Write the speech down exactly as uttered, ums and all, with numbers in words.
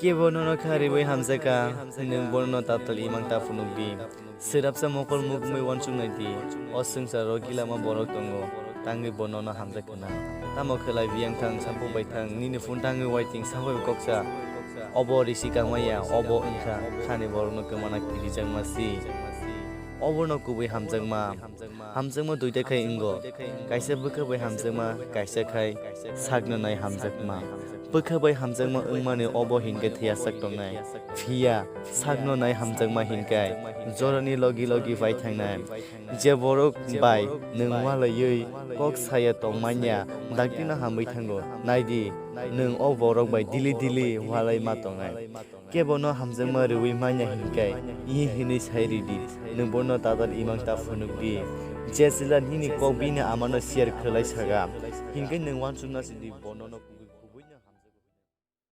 Kebo nono kha riwi hamjakha, nwng bono tatal imang ta phunukdi. Swrapsa mokol mukmui uansuknaidi, o swngcharo gilama borok tongo, tangwi bo nono hamjak khna. Tamo khlai biyang thang, sampuk bai thang, nini phone tangwi waiting sabai koksa. Obo risi kangmaya, obo wngkha khani borokno kwmana kirijakma si. Obono kubui hamjakma. Hamjakma duita khai wngo. Kaisa bwkha bai hamjakma, kaisa khai sakno nai hamjakma. Bwkha bai hamjakma wngmani obo hinkhe thiyasak tongnai. Phiya sakno nai hamjakma hinkai jorani logi logi bai thangnai. Je borok bai nwng walaiwi kok saya tongmanya, dakti no hamwi thango. Naidi, nwng o borok bai dili dili walai ma tongnai. Kebo no hamjakma rwui manya hinkai, iye hinui sai ridi, nwng bono tatal imang ta phunukdi. Je chwla nini kok bini amano share khlai saga, hinkai nwng uansukna sidi bono no kubui kubui no hamjakma.